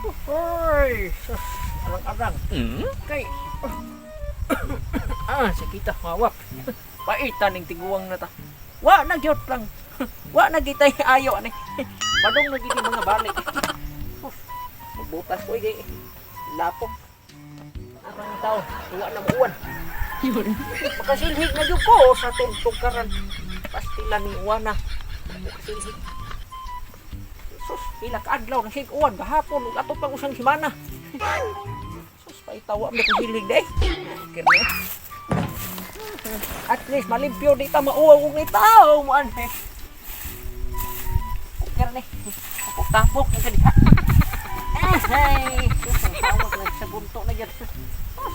Ay, sus, arang-arang. Kay, sakita, mawak. Paitan ning tiguang na ta. Wa na gyud lang. Wa na gitay ayo ani. Padung na gid mga balik. Uf, magbutas ko kay lapok. Arang tao, wa na muuan. Makasilhig na gyud ko sa tugtugkaran. Pastila ni uwana. Makasilhig. Sus, pila ka adlaw na sig uwan gahapon ug ato pang usang semana. Sus, paitawa mo ko hilig day. Kirne. At least malimpyo di ta mauwaw og ni tao mo anhe. Kirne. Tapok-tapok na ka diha. Ay, sus, ang tawag na sa bunto na gyud. Sus,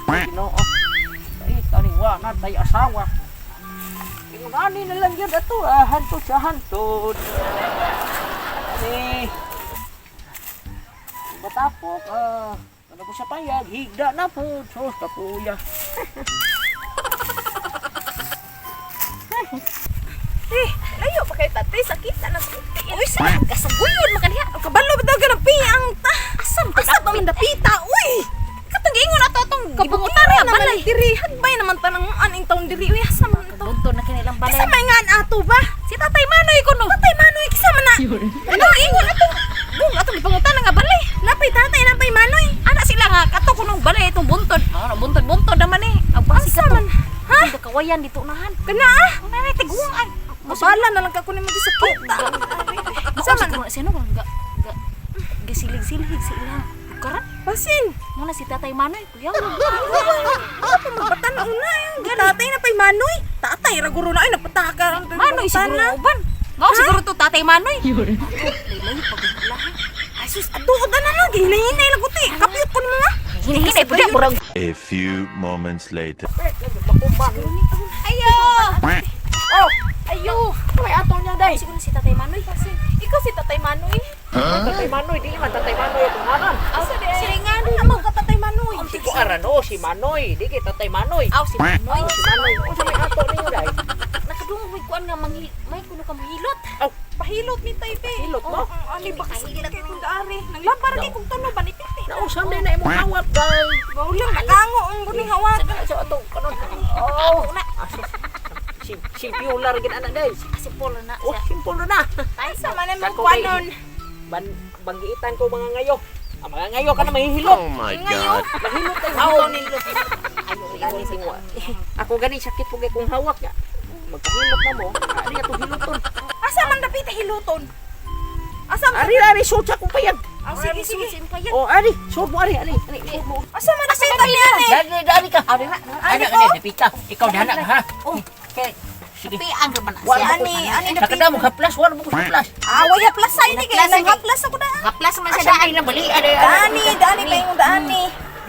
Ginoo. Paita ni wa na tay asawa. Ingon ani na lang gyud ato, hantod sa hantod. Ani. Matapok, ano ko sa payag, higda na po. Sus, kapuya. Eh, layo pa kay tatay, sakit na nagtiil. Uy, sa kasaguyon man kaniya. Kabalo ba daw ganang piyang ta? Asam Asa pa man dapita, uy! Katong giingon ato atong gipangutan Kabukiran nga naman balay. diri, hagbay naman tanang aning taon diri, uy, asa man to? Bunto na kinilang balay. Kisa may ngaan ato ba? Si Tatay Manoy kuno. Tatay Manoy, kisa man na. Ano ingon atong bung atong gipangutan nga balay. Napay tatay, napay Manoy. Ana sila nga kato kunong balay itong buntod. Ah, buntod buntod naman eh. Ang basi Asa kato. man? Ha? Kawayan dito unahan. Kana ah! Nay tiguang ay. Mabala na lang ka kunin mo di sa kita. Asa man? Siguro sino ga ga gisilig-silhig sa ilang karan. Basin. Muna si Tatay Manoy, kuya. Ano pa magbatan una yung tatay na pay Manoy. Tatay ra guro na ay nagpataka. Manoy siguro uban. Mao siguro to Tatay Manoy. Layo pa gud. Ay sus, aduod na lang gihinay-hinay lang guti. Kapiyot ko nimo nga. Hinahinay po diya murag. A few moments later. Ayo. Oh, Ayo. may ato niya day. Siguro si Tatay Manoy. Ikaw si Tatay Manoy. Tatay Manoy, dili man Tatay Manoy atong ngaran. Aw, silingan. Ano mo ka Tatay Manoy? Di ko aran oh, si Manoy, di kay Tatay Manoy. Aw, si Manoy. Oh, si Manoy. Unsa may ato ninyo day? Nakadungog may kuan nga manghi may kuno ka mahilot. Aw, Pahilot ni tay be. Pahilot mo? Oo, ani ba kasi kay kung daari. Nanglabar kay kung tuno ba ni piti. Nausan din na imong hawak day. Baulang nakango ang buning hawak. Sa ato kanon. Oh, na. Simpular gid ana day. Kasi polo na Oh, siya. simple na na. Tay Sa man mo Kako kay- kuanon. Ban banggiitan ko mga ngayo. Ang mga ngayo ka na mahihilot. Oh my God. Mahilot tayo. Aw. Ayo, tingwa. Ako gani sakit po kay kung hawak ya. Magpahilot na mo. Ari atong hiloton. Asa man dapita hiluton? Asa man? Ari ari suot sa akong payag. Ah, sige sige. Oh, ari, suot mo ari, ari, ari, suot mo. Asa man dapita ni ani? Dali, dali ka. Ari na. Ari ka, dapita. Ikaw dihana ka ha. Oh. Okay. Sige. Piang ra man na Wala siya. Ani ani Nakada dapita. mo haplas, wala mo ko haplas. Away haplas sa ini kay Haplas, nang haplas ako da. Haplas man siya Asa daan. ay na bali ari. Daani, daani payong daani.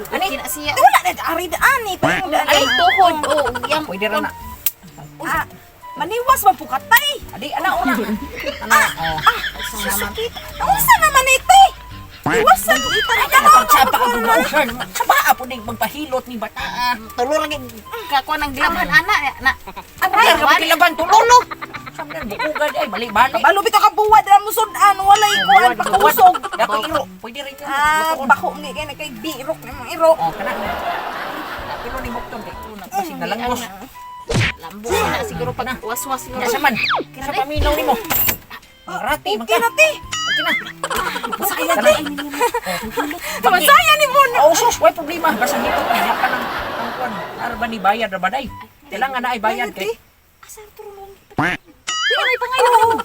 Ani na siya. Wala na ari daani payong daani. Ay tuhod oh yang Pwede ra na. Ah, maniwas man pukatay. Adi ana una. Ana. Oh. Susakit. Unsa naman ito? Iwasan ito na ka. Pagsapa ang gumausan. Saba po ning magpahilot ni bata. Tulo ra gid kakuan ang gilamhan ana na. Ay, ka kilaban tulo. Samdan bukugan ay bali-bali. Kabalo bitaw ka buwad ra mo sudan walay kuan pakausog. Dako iro. Pwede rin Ah, bako ni kay kay birok ni mga iro. Oh, kana. Pero ni bukton kay basig nalangos. Lambo na siguro pag waswas siguro. Asa man? Sa paminaw nimo. Rati man Okay ka. na ti. Okay na. Masaya Kana. di. Masaya ni mo. Oh, sus, way problema. Basta dito kanya ka ng ang kuan. Arba ni bayad ra ba day? Kailangan na ay bayad kay Asa turong. Pila may pangayo mo.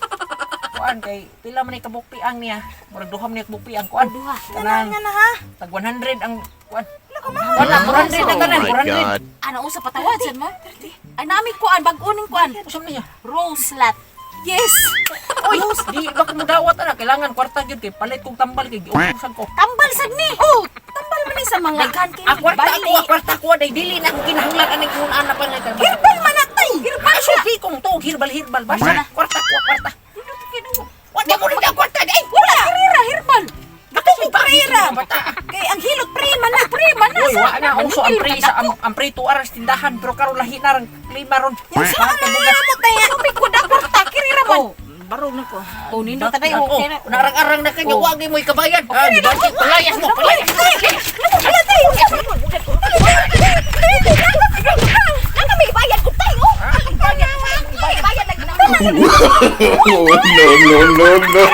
kuan kay pila man ni kabukpiang niya. Murag duha man ni kabukpiang kuan. Duha. Kanang Nga na ha. tag 100 ang kuan. Wala, 400 na Oh tanan, my 400. God. Ano usa patawad sad mo? Ay nami kuan bag-o ning kuan. Usam na siya. Rose lat. Yes. Oy, di ba kumudawat ana? Kailangan kwarta gyud kay palit kong tambal kay giutusan ko. Tambal sad ni. Oh, tambal man ni sa mga Daghan kay Ah, kwarta ako, kwarta ko day dili na akong kinahanglan aning una pa nga kay. Herbal man na tay. Herbal sufi kong to, herbal herbal basta kwarta ko, kwarta. Wala mo rin ang kwarta day. Wala. Kirira herbal. Ako Prira. Kay ang hilot prima na, prima na. Uy, wa na uso ang pre sa ang pre 2 hours tindahan pero karon lahi na rang klima ron. Yung sa ano na mo tay. May kuda kwarta kirira man. Oh, barong na ko. Oh, nindot taday Oh, okay na. narang-arang na kanyo, wagi mo'y kabayan. Ah, di ba? Palayas mo, palayas. Oh, no, no, no, no.